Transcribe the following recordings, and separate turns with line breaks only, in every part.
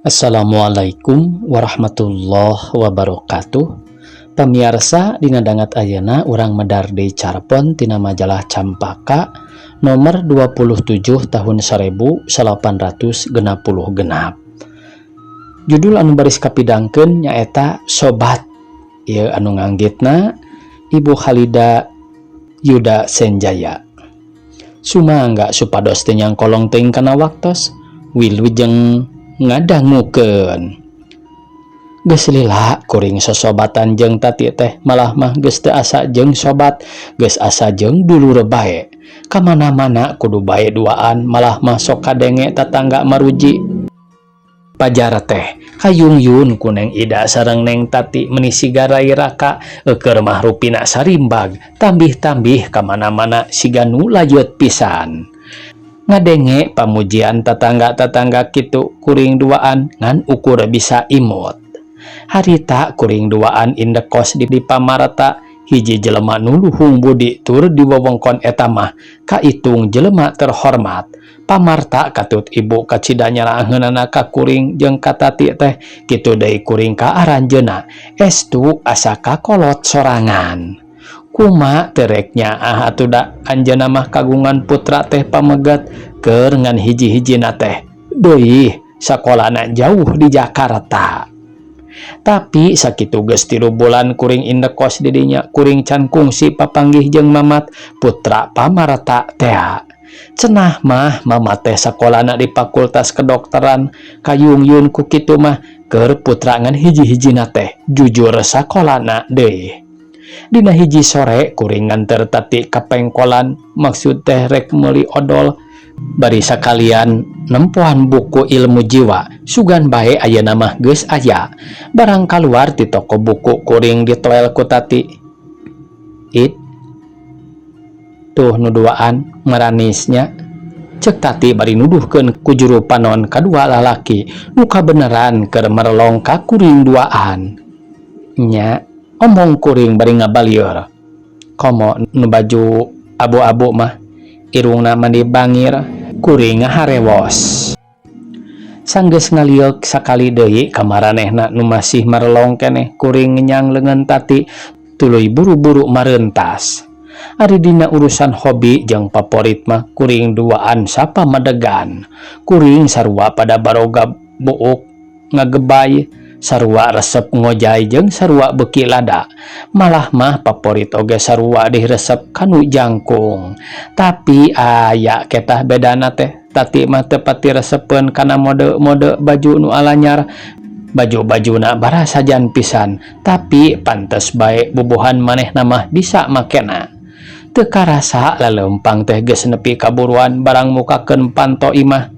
Assalamualaikum warahmatullahi wabarakatuh. Pamiarsa, dina dangat ayeuna urang medar deui carpon tina majalah Campaka nomor 27 tahun 1866. Judul anu baris kapidangkeun nyaeta Sobat. Ieu anu nganggitna Ibu Khalida Yuda Senjaya. Sumangga supados teu nyangkolong teuing kana waktos. Wilujeng ngadangukeun. Geus lila kuring sosobatan jeung Tati teh, malah mah geus teu asa jeung sobat, geus asa jeung dulur bae. Kamana-mana kudu bae duaan, malah mah sok kadenge tatangga maruji. Pajar teh kayungyun ku Neng Ida sareng Neng Tati, meni siga rai raka, eukeur mah rupina sarimbag, tambih-tambih kamana-mana siga nu lajeut pisan. Ngadenge pamujian tatangga-tatangga kitu, kuring duaan ngan ukur bisa imut. Harita kuring duaan indekos di Pamarta, hiji jelema nu luhung budi tur di wewengkon eta mah kaitung jelema terhormat. Pamarta katut ibu kacida nyaraaheunana ka kuring jeung ka Tati teh, kitu deui kuring ka aranjeunna, estu asa kakolot sorangan. Kuma teu rek nyaah atuh, da anjeunna mah kagungan putra teh pameget keur ngan hiji-hijina teh deui sakolana jauh di Jakarta. Tapi sakitu geus 3 bulan kuring indekos di dinya, kuring can kungsi papanggih jeung Mamat, putra Pamarta tea. Cenah mah Mamat teh sakolana di fakultas kedokteran. Kayungyun ku kitu mah, keur putra ngan hiji-hijina teh jujur sakolana deui. Dina hiji sore kuring nganter Tati ka pengkolan, maksud teh rek meuli odol bari sakalian nempoan buku ilmu jiwa, sugan bae ayeuna mah geus aya. Barang kaluar ti toko buku, kuring ditoel ku Tati. "Id, tuh nu duaan maranisnya," cek Tati bari nuduhkeun ku juru panon kadua lalaki nu kabeneran keur merelong ka kuring duaan. "Nya," omong kuring bari ngabalieur. "Komo nu baju abu-abu mah, irungna mani bangir," kuring ngaharewos. Sanggeus ngalieuk sakali deui ka maranehna nu masih marelong keneh, kuring ngenyang leungeun Tati tuluy buru-buru mareuntas. Ari dina urusan hobi jeung paporit mah kuring duaan sapamadegan. Kuring sarua pada baroga buuk ngagebay, sarua resep ngojay, jeung sarua beuki lada. Malah mah paporit oge sarua diresep kanu jangkung. Tapi aya ketah bedana teh, Tati mah teu pati resepeun kana mode-mode baju nu alanyar. Baju-bajuna barasajan pisan, tapi pantes bae bubuhan manehna mah bisa makena. Teu karasa laleumpang teh geus nepi ka buruan. Barang mukakeun panto imah,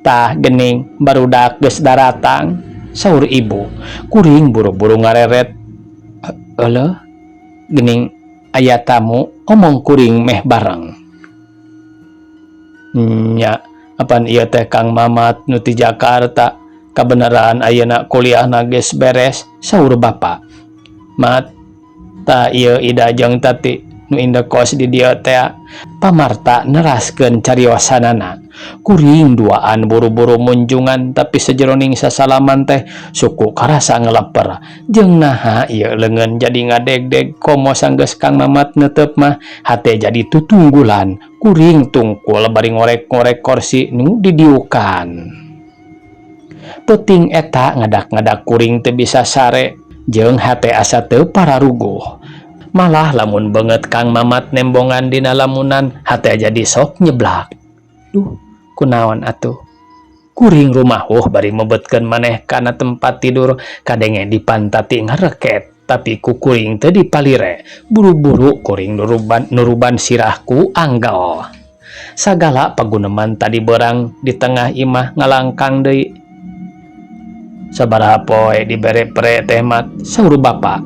"Tah gening, barudak geus daratang," saur ibu. Kuring buru-buru ngareret. "Euleuh, gening aya tamu," omong kuring meh bareng. "Nya, apan ieu teh Kang Mamat nu ti Jakarta, kabeneran ayeuna kuliahna geus beres," saur bapa. "Mat, tah ieu Ida jeung Tati nu indekos di dieu teh," Pamarta neraskeun cariosanana. Kuring duaan buru-buru munjungan, tapi sajeroning sasalaman teh suku karasa ngeleper. Jeung naha ieu leungeun jadi ngadegdeg, komo sanggeus Kang Mamat neuteup mah hate jadi tutunggulan. Kuring tungkul bari ngorek-ngorek korsi nu didiukan. Peuting eta ngadak-ngadak kuring teu bisa sare jeung hate asa teu pararuguh. Malah lamun beungeut Kang Mamat nembongan dina lamunan, hate jadi sok nyeblak. Duh, kunaon atuh? Kuring rumahuh bari mebetkeun maneh kana tempat tidur. Kadenge dipan Tati ngareket, tapi ku kuring teu dipalire. Buru-buru kuring nuruban sirah ku anggel. Sagala paguneman tadi beurang di tengah imah ngalangkang deui. "Sabaraha poe dibere pere teh, Mat?" saur bapa.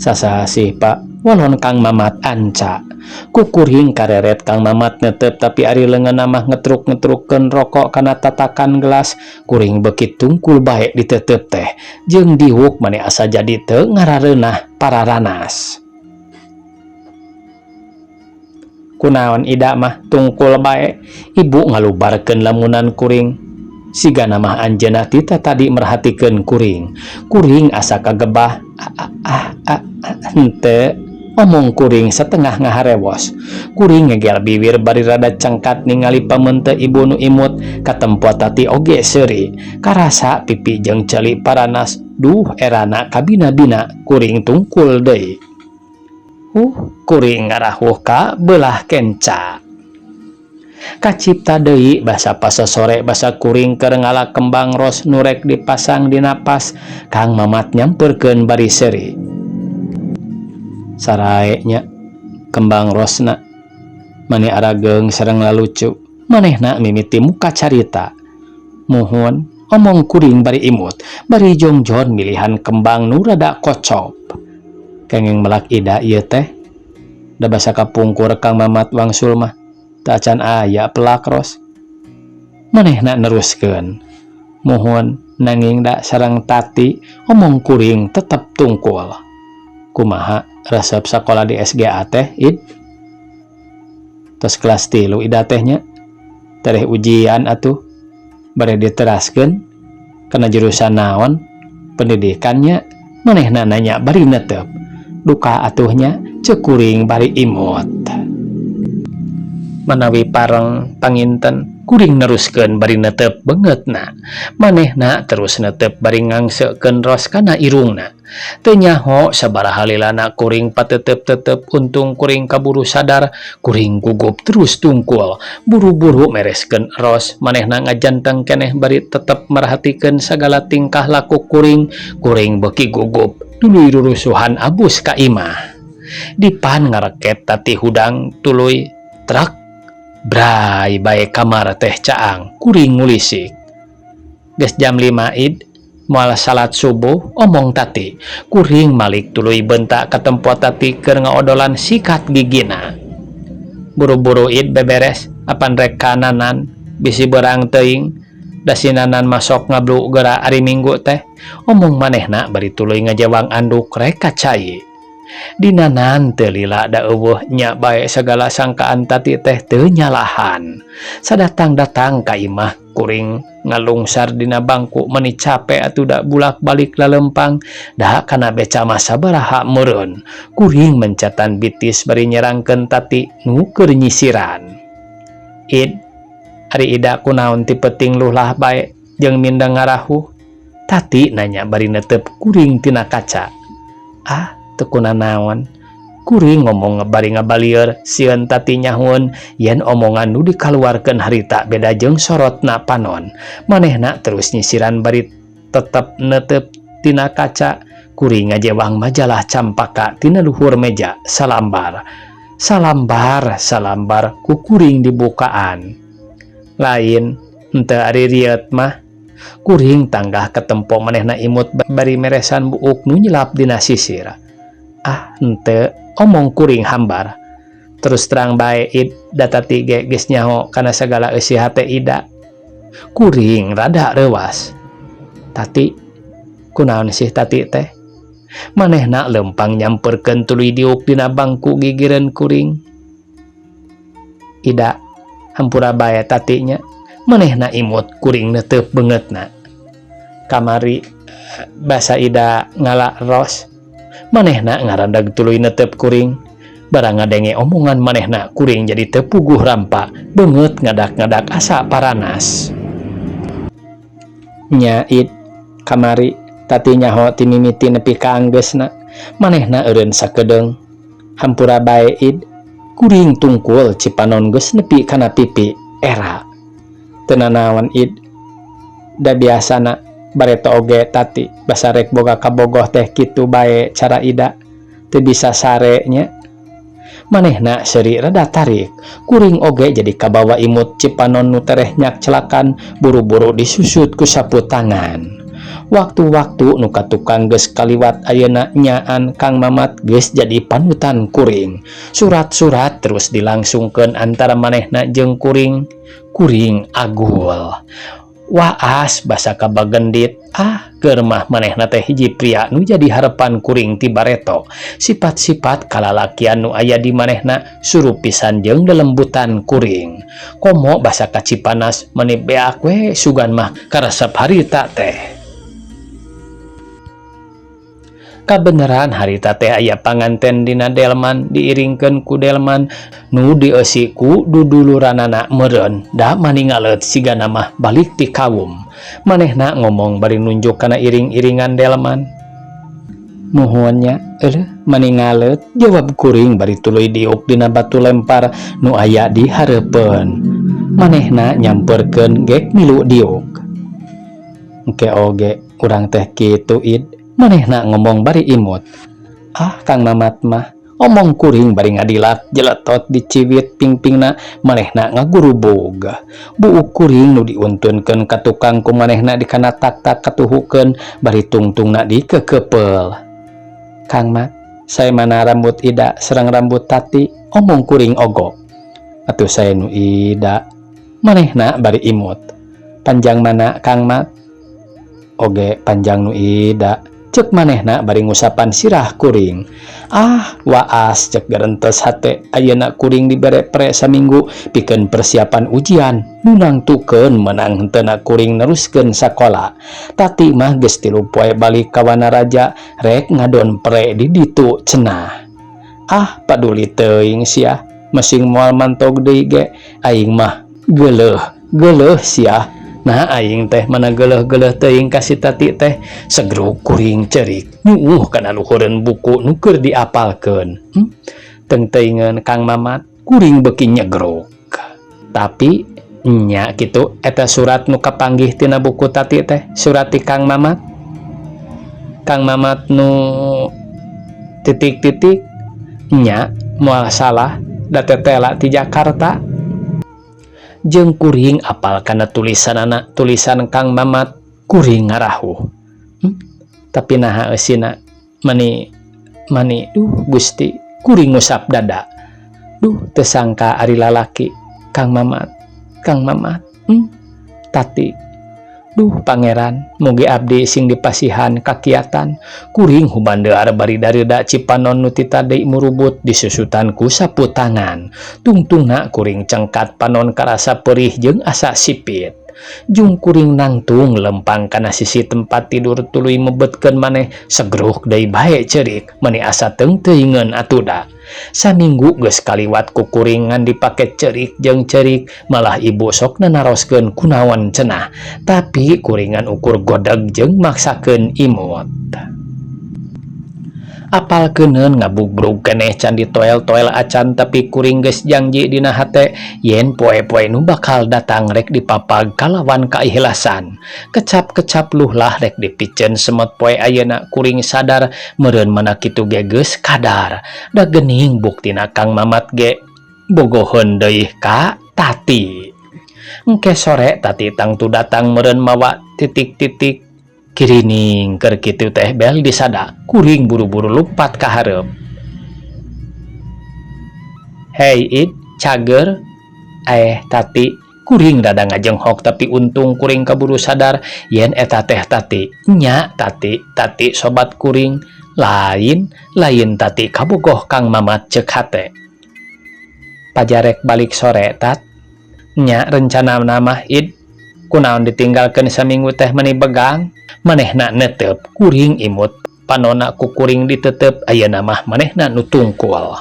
"Sasasih, Pak," walon Kang Mamat anca. Ku kuring kareret Kang Mamat neuteup, tapi ari leungeunna mah ngetruk-ngetrukkeun rokok kana tatakan gelas. Kuring beuki tungkul bae diteuteup teh, jeung diuk mani asa jadi teu ngarareunah pararanas. Kunaon Ida mah tungkul bae? Ibu ngalubarkeun lamunan kuring. Sigana mah anjeunna ti tatadi merhatikeun kuring. Kuring asa kagebah. Ah, ah, ah, ah, henteu, omong kuring setengah ngaharewos. Kuring ngegel biwir bari rada cengkat ningali pameunteu ibu nu imut. Katempo Tati oge seuri. Karasa pipi jeung ceuli paranas. Duh, erana kabina-bina kuring tungkul deui. Kuring ngarahuh ka beulah kenca. Kacipta deui basa pasosore basa kuring keur ngala kembang ros nu rek dipasang dina vas. Kang Mamat nyamperkeun bari seuri. "Sarae nya kembang rosna, mani arageung sareng lalucu," manehna mimiti muka carita. "Muhun," omong kuring bari imut, bari jongjon milihan kembang nu rada kocop. "Kenging melak Ida ieu teh? Da basa kapungkur Kang Mamat wangsul mah teu acan aya pelak ros," manehna neruskeun. "Muhun, nanging da sareng Tati," omong kuring tetep tungkul. "Kumaha resep sakola di SGA teh, Id? Tos kelas 3 Ida teh nya? Tereh ujian atuh. Bade diteraskeun kana jurusan naon? Pendidikannya?" manehna nanya bari netep. "Duka atuh nya," ceuk kuring bari imut. "Manawi pareng panginten," kuring neruskeun bari netep beungeutna. Manehna terus netep bari ngangsekeun ros kana irungna. Teu nyaho sabaraha lilana kuring pateuteup-teuteup. Untung kuring kaburu sadar. Kuring gugup terus tungkul. Buru-buru mereskeun ros. Manehna ngajanteng keneh bari tetep merhatikeun sagala tingkah laku kuring. Kuring beuki gugup, tuluy rurusuhan abus ka imah. Dipan ngareket Tati hudang, tuluy trak bray bae kamar teh caang. Kuring ngulisik. "Geus jam 5, Id. Moal salat subuh?" omong Tati. Kuring malik tuluy bentak katempo Tati keur ngaodolan sikat gigina. "Buru-buru, Id, beberes. Apan rek ka Nanan? Bisi beurang teuing. Da si Nanan mah sok ngablu geura ari Minggu teh," omong manehna bari tuluy ngajewang anduk rek ka cai. Dinanan teu lila da euweuh nya bae sagala sangkaan Tati teh teu nyalahan. Sadatang-datang ka imah, kuring ngalungsar dina bangku. Meni cape atuh da bulak-balik lalempang. Da kana beca mah sabaraha meureun. Kuring mencetan bitis bari nyerangkeun Tati nu keur nyisiran. "Id, ari Ida kunaon ti peuting lulah bae jeung mindeng ngarahuh?" Tati nanya bari netep kuring tina kaca. "Ah, teu kunanaon," kuring ngomong bari ngabalieur, sieun Tati nyahoeun yen omongan nu dikaluarkeun harita beda jeung sorotna panon. Manehna terus nyisiran bari tetep netep tina kaca. Kuring ngajewang majalah Campaka tina luhur meja salambar. Salambar salambar ku kuring dibukaan. "Lain, henteu ari rieut mah," kuring tanggah katempo manehna imut bari meresan buuk nu nyelap dina sisir. "Ah, henteu," omong kuring hambar. "Terus terang bae, Id, da Tati ge geus nyaho kana sagala eusi hate Ida." Kuring rada reuwas. "Tati, kunaon sih Tati teh?" Manehna lempang nyamperkeun tuluy diuk dina bangku gigireun kuring. "Ida, hampura bae Tati nya," manehna imut. Kuring netep beungeutna. "Kamari basa Ida ngala ros," manehna ngarandag tuluy netep kuring. Barang ngadenge omongan manehna, kuring jadi teu puguh rampa. Beungeut ngadak-ngadak asa paranas. "Nya, Id, kamari Tati nyaho ti mimiti nepi ka anggeusna," manehna eureun sakedeung. "Hampura bae, Id." Kuring tungkul, cipanon geus nepi kana pipi. Era. "Teu nanaon, Id. Da biasana bareto oge Tati basa rek boga kabogoh teh kitu bae cara Ida. Teu bisa sare nya?" Manehna seuri rada tarik. Kuring oge jadi kabawa imut. Cipanon nu tereh nyakclakan buru-buru disusut ku sapu tangan. Waktu-waktu nu ka tukang geus kaliwat, ayeuna nyaan Kang Mamat geus jadi panutan kuring. Surat-surat terus dilangsungkeun antara manehna jeung kuring. Kuring agul. Waas basa kabagendit. Ah, keur mah manehna teh hiji pria nu jadi harepan kuring ti bareto. Sifat-sifat kalalakian nu aya di manehna surup pisan jeung lelembutan kuring. Komo basa ka Cipanas meni beak we sugan mah karesep harita teh. Kabeneran harita teh aya panganten dina delman diiringkeun ku delman nu dieusi ku duduluranana meureun da maningaleut sigana mah balik ti kawum. Manehna ngomong bari nunjuk kana iring-iringan delman. Muhun nya euleuh maningaleut jawab kuring bari tuluy diuk dina batu lempar nu aya di hareupeun. Manehna nyamperkeun gek milu diuk. Engke oge urang teh kitu id. Manehna ngomong bari imut. Ah, Kang Mamat mah omong kuring bari ngadilak jeletot diciwit pingpingna manehna ngagurubug. Buuk kuring nu diuntunkeun ka tukang ku manehna dikana tak-tak katuhukeun bari tungtungna dikekepeul. Kang Mat, saya mana rambut Ida sareng rambut Tati, omong kuring ogok. Atuh saya nu Ida. Manehna bari imut. Panjang mana Kang Mat? Oge panjang nu Ida. Cek manehna bari ngusapan sirah kuring. Ah, waas cek gerentes hate ayeuna kuring dibere pre saminggu pikeun persiapan ujian. Nu nangtukeun menang henteu kuring neruskeun sakola. Tati mah geus 3 poe balik ka Wanaraja rek ngadon pre di ditu cenah. Ah, paduli teuing sia, mesing moal mantog deui ge aing mah geuleuh, geuleuh sia. Nah aing teh mana geuleuh-geuleuh teuing ka si Tati teh segruk kuring cerik nyuuh kana luhureun buku nu keur diapalkeun. Teuing-teuingeun Kang Mamat kuring beuki nyegruk. Tapi nya kitu eta surat nu kapanggih tina buku Tati teh surat ti Kang Mamat. Kang Mamat nu titik-titik nya moal salah da tetela ti Jakarta. Jeung kuring apal kana tulisanana tulisan Kang Mamat kuring ngarahuh. Tapi naha eusina mani mani duh Gusti kuring ngusap dada. Duh teu sangka ari lalaki Kang Mamat, Kang Mamat. Tati. Duh pangeran mugi abdi sing dipasihan kakiatan kuring hubandear bari dareuda cipanon nu ti tadi murubut disusutan ku sapu tangan. Tungtungna kuring cengkat panon karasa perih jeung asa sipit. Jung kuring nangtung lempang kana sisi tempat tidur tuluy mebetkeun maneh segruk deui bae ceurik meni asa teungteuingeun atuda. Saminggu geus kaliwat ku kuring ngan dipake ceurik jeung ceurik malah ibu sok nanaroskeun kunaon cenah tapi kuringan ukur godeg jeung maksakeun imut. Apal keuneun ngabugbrug keneh can ditoel-toel acan tapi kuring geus janji dina hate yen poe-poe nu bakal datang rek dipapag kalawan kaikhlasan. Kecap-kecap luhlah rek dipiceun semot poe ayeuna kuring sadar meureun mana kitu ge geus kadar. Da geuning buktina Kang Mamat ge bogoheun deui ka Tati. Engke sore Tati tangtu datang meureun mawa titik-titik kirining keur kitu teh bel disada kuring buru-buru lumpat ka hareup. Hey id cager Tati kuring rada ngajenghok tapi untung kuring kaburu sadar yen eta teh Tati nya Tati Tati sobat kuring lain lain Tati kabogoh Kang Mamat ceuk hate. Pajarek balik sore tat nya rencana mah id kunaon ditinggalkeun saminggu teh meni begang manehna netep kuring imut panona ku kuring ditetep ayeuna mah manehna nu tungkul.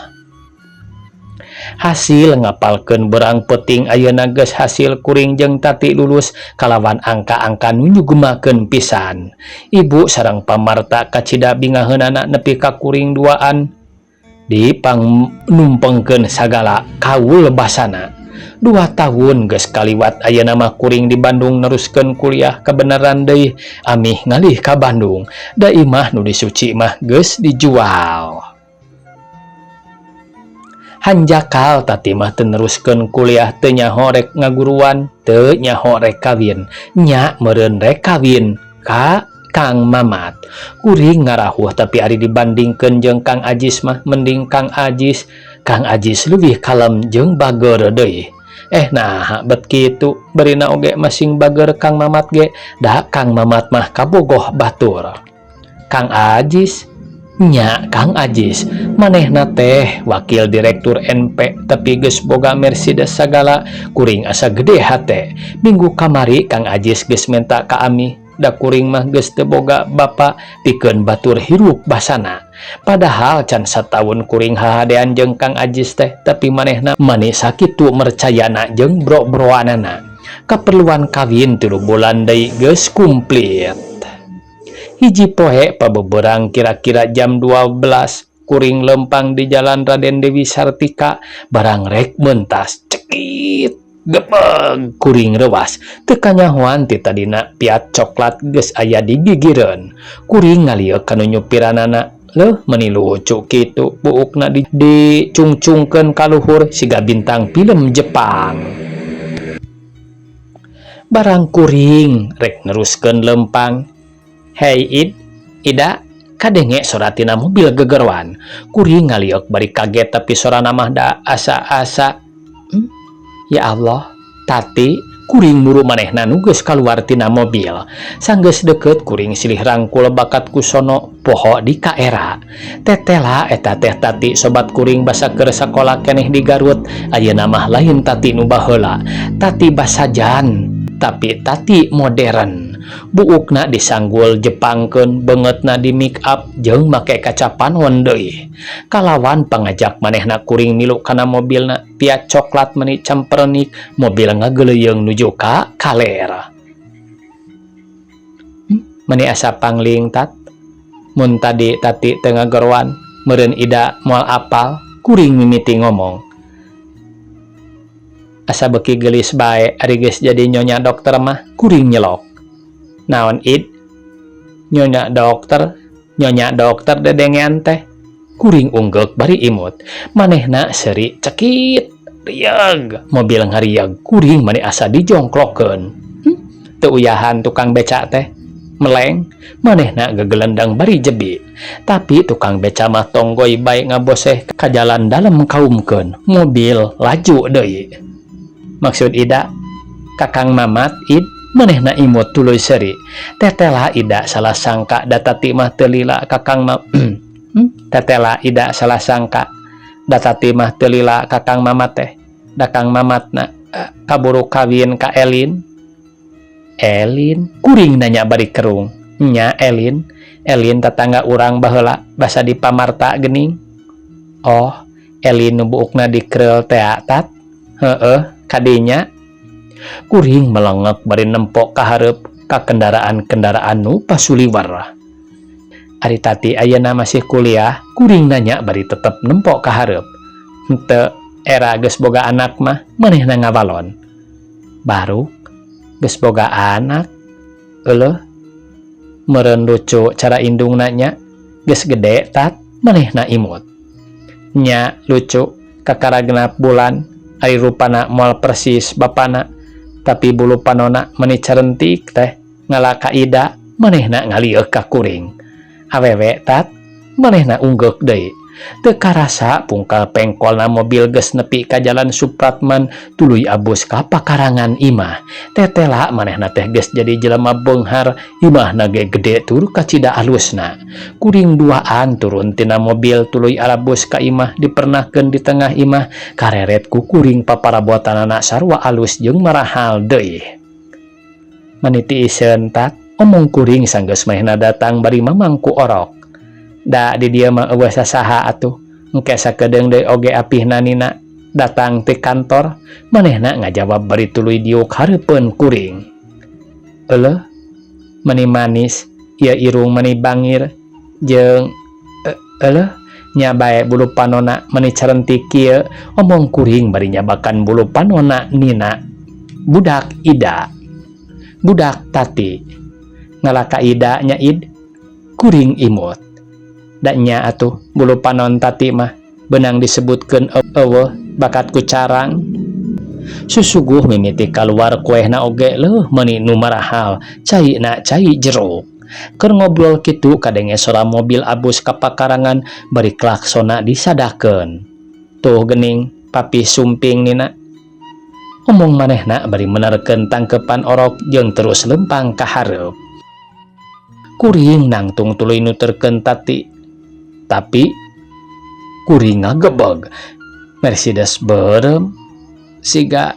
Hasil ngapalkeun berang peuting ayeuna geus hasil kuring jeung Tati lulus kalawan angka-angka nu nyugemakeun pisan. Ibu sareng pamarta kacida bingaheunana nepi ka kuring duaan dipangnumpengkeun sagala kaul basana. 2 tahun geus kaliwat ayeuna mah kuring di Bandung neruskeun kuliah kebenaran deui amih ngalih ka Bandung da imah nu disuci mah geus dijual. Hanjakal Tati mah teu neruskeun kuliah teu nyaho rek ngaguruan teu nyaho rek kawin nya meureun rek kawin ka Kang Mamat. Kuring ngarahuh tapi ari dibandingkeun jeung Kang Ajis mah mending Kang Ajis. Kang Ajis leuwih kalem jeung bageur deui. Eh naha bet kitu berina oge masing bager Kang Mamat ge da Kang Mamat mah kabogoh batur. Kang Ajis nya Kang Ajis manehna teh wakil direktur NP tapi geus boga Mercedes sagala kuring asa gede hate. Minggu kamari Kang Ajis geus menta ka ami da kuring mah geus teu boga bapa pikeun batur hirup basana. Padahal can sataun kuring hahadean jeung Kang Ajis teh tapi manehna mani sakitu mercayana jeung bro-broanana. Kaperluan kawin 3 bulan deui geus kumplit. Hiji poe pabeberang kira-kira jam 12 kuring lempang di jalan Raden Dewi Sartika barang rek mentas cekit gebeg kuring rewas teu kanyahoan ti tadina piat coklat geus aya di gigireun. Kuring ngalieuk ka nu nyupiranana leuh meuni lucu kitu buukna dicungcungkeun ka luhur siga bintang film Jepang. Barang kuring rek neruskeun lempang, "Hei Id, Ida," kadenge sora tina mobil gegerwan. Kuring ngalieuk bari kaget tapi sorana mah da asa-asa. Ya Allah, Tati, kuring muru manehna nu geus kaluar tina mobil. Sanggeus deukeut kuring silih rangkul bakat ku sono poho di kaera. Tetela eta teh Tati sobat kuring basa keur sakola keneh di Garut. Ayeuna mah lain Tati nu baheula. Tati basajan, tapi Tati modern. Buukna disanggul Jepangkeun, beungeutna di make up jeung make kaca panon deui. Kalawan pangajak manehna kuring milu kana mobilna piat coklat meni campernik, mobil ngageleuyeung nuju ka kaler. Meni asa pangling tat. Mun tadi Tati teu ngageroan, meureun Ida moal apal, kuring mimiti ngomong. Asa beuki geulis bae ari geus jadi nyonya dokter mah, kuring nyelok. Naon Id? Nyonya dokter, nyonya dokter dedengean teh. Kuring unggeuk bari imut. Manehna seuri cekit, rieg, mobil ngarieg, kuring mani asa dijongklokeun. Teu uyahan tukang beca teh. Meleng, manehna gegelendang bari jebi. Tapi tukang beca mah tonggoy bae ngaboseh ka jalan dalem kaumkeun. Mobil laju deui. Maksud Ida, Kakang Mamat Id, manehna imut tuluy seuri. Tetela Ida salah sangka da Tati mah teu lila Kakang Tetela Ida salah sangka da Tati mah teu lila Kakang Mamat teh. Da Kang Mamatna kaburu kawin ka Elin. Elin kuring nanya bari kerung. Nya Elin, Elin tetangga urang baheula basa di Pamarta geuning. Oh, Elin nu buukna dikereul tea tat. Heeh, kadinya. Kuring melengek bari nempok ka hareup ka kendaraan-kendaraan nu pasuliwer. Ari Tati ayeuna masih kuliah, kuring nanya bari tetep nempok ka hareup. Henteu, era geus boga anak mah manehna ngabalon. Baru geus boga anak. Euleuh, meureun lucu cara indungna nya, geus gede tat, manehna imut. Nya lucu kakara 6 bulan, ari rupana moal persis bapana, tapi bulu panona meni carentik teh ngala ka Ida, manehna ngalieuk ka kuring. Awewe tat, manehna unggeuk deui. Teu karasa pungkal pengkolna mobil geus nepi ka jalan Supratman tuluy abus ka pakarangan imah. Tetela manehna teh geus jadi jelema beunghar, imahna ge gede tur kacida alusna. Kuring duaan turun tina mobil tuluy alabus ka imah dipernahkeun di tengah imah kareret ku kuring paparabotanana sarua alus jeung marahal deui. Mani tiiseun tat, omong kuring sanggeus manehna datang bari mamangku orok. Da di dieu mah eueuh sasaha atuh. Engke sakedeung deui oge apihna Nina datang ti kantor, manehna ngajawab bari tuluy diuk hareupeun kuring. Euleuh, meni manis, ieu irung meni bangir jeung euleuh nya bae bulu panona meni carentik kieu, omong kuring bari nyabakan bulu panona Nina. Budak Ida, budak Tati. Ngala ka Ida nya Id, kuring imut. Da nya atuh bulu panon Tati mah benang disebutkeun eueuh bakat ku carang. Susuguh mimiti kaluar kuehna oge leuh meuni nu marahal, caina cai jeruk. Keur ngobrol kitu kadenge sora mobil abus ka pakarangan bari klaksonna disadakeun. Tuh gening papih sumping Nina. Omong manehna bari menerkeun tangkepan orok jeung terus lempang ka hareup. Kuring nangtung tuluy nuturkeun Tati. Tapi kuring ngagebeg. Mercedes beureum siga,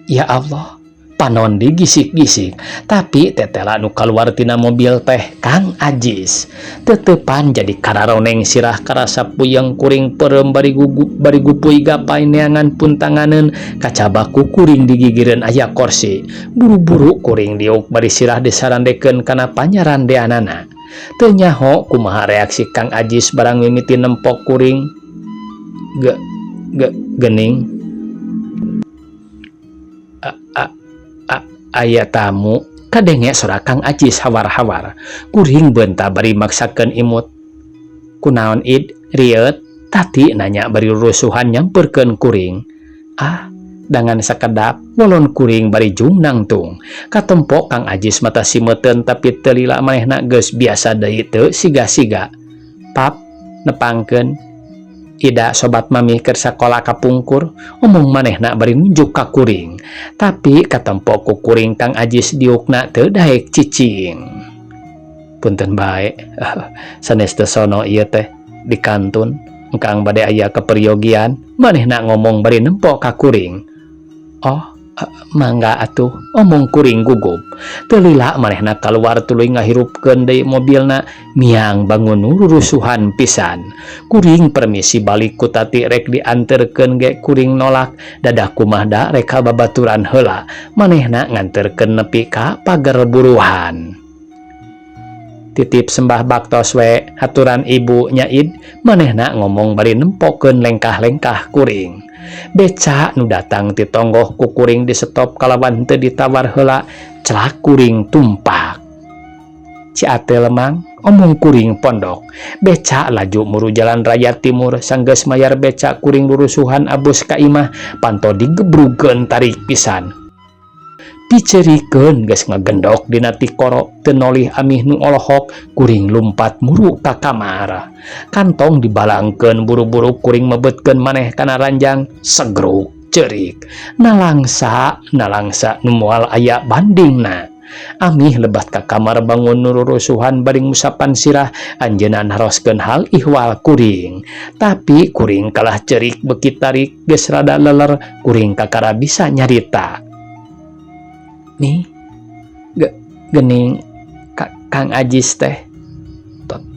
ya Allah, panon digisik-gisik. Tapi tetela nu kaluar tina mobil teh Kang Ajis. Tetepan jadi kararoneng, sirah karasa puyeng, kuring peureum bari gugup bari gupuy gapay neangan puntanganeun. Kacabak ku kuring di gigireun aya korsi. Buru-buru kuring diuk bari sirah disarandekeun kana panyarandeanana. Teu nyaho kumaha reaksi Kang Ajis barang mimiti nempok kuring. Ge ge gening a, a, a, aya tamu, kadenge sora Kang Ajis hawar-hawar. Kuring beunta bari maksakeun imut. "Kunaon, Id, rieut?" Tati nanya bari rusuhan nyamperkeun kuring. "Ah, dangan sakedap," wolon kuring bari jung nangtung. Katempo Kang Ajis mata simeuten, tapi teu lila manehna geus biasa deui, teu siga-siga. "Pap, nepangkeun, Ida sobat mami keur sakola kapungkur," omong manehna bari nunjuk ka kuring. Tapi katempo ku kuring Kang Ajis diukna teu daek cicing. "Punten bae, sanes teu sono ieu teh di kantun engkang bade aya keperyogian," manehna ngomong bari nempo ka kuring. "Oh, mangga atuh," omong kuring gugup. Teu lila manehna kaluar tuluy ngahirupkeun deui mobilna, miang bangun rurusuhan pisan. Kuring permisi balik ku Tati, rek dianterkeun ge kuring nolak, dadah kumah da rek ka babaturan heula. Manehna nganterkeun nepi ka pagar buruhan. "Titip sembah baktos we haturan ibu nya, Id," manehna ngomong bari nempokeun lengkah-lengkah kuring. Beca nu datang ti tonggoh ku kuring di stop kalawan teu ditawar heula, celak kuring tumpak. "Ciateul, Mang," omong kuring pondok. Beca laju muru jalan raya timur. Sanggeus mayar beca, kuring rurusuhan abus ka imah. Panto digebrugeun tarik pisan. Picerikeun geus ngagendok dina tikoro, teu nolih amih nu olohok, kuring lumpat muru ka kamar. Kantong dibalangkeun, buru-buru kuring mebetkeun maneh kana ranjang, segruk ceurik. Nalangsa nalangsa nu moal aya bandingna. Amih lebat ka kamar bangun nururusuhan bari ngusapan sirah, anjeunna naroskeun hal ihwal kuring. Tapi kuring kalah cerik beuki tarik, geus rada leler, kuring kakara bisa nyarita. "Nih, gening Kang Ajis teh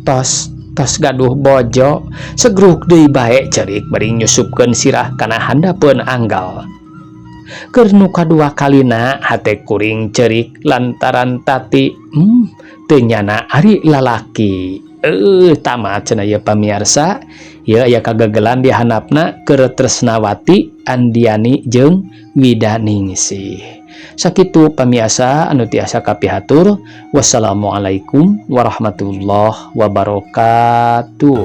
tos tos gaduh bojo." Segruk deui bae cerik bari nyusupkeun sirah kana handapeun anggal. Keur nu kadua kalina hate kuring cerik lantaran Tati teu nyana ari lalaki. Tamat cenah ieu, pamiarsa. Ieu aya kagagelan di handapna keur Tresnawati Andiani jeung Widaningsih. Sakitu, pamiarsa, anu tiasa kapihatur. Wassalamualaikum warahmatullahi wabarakatuh.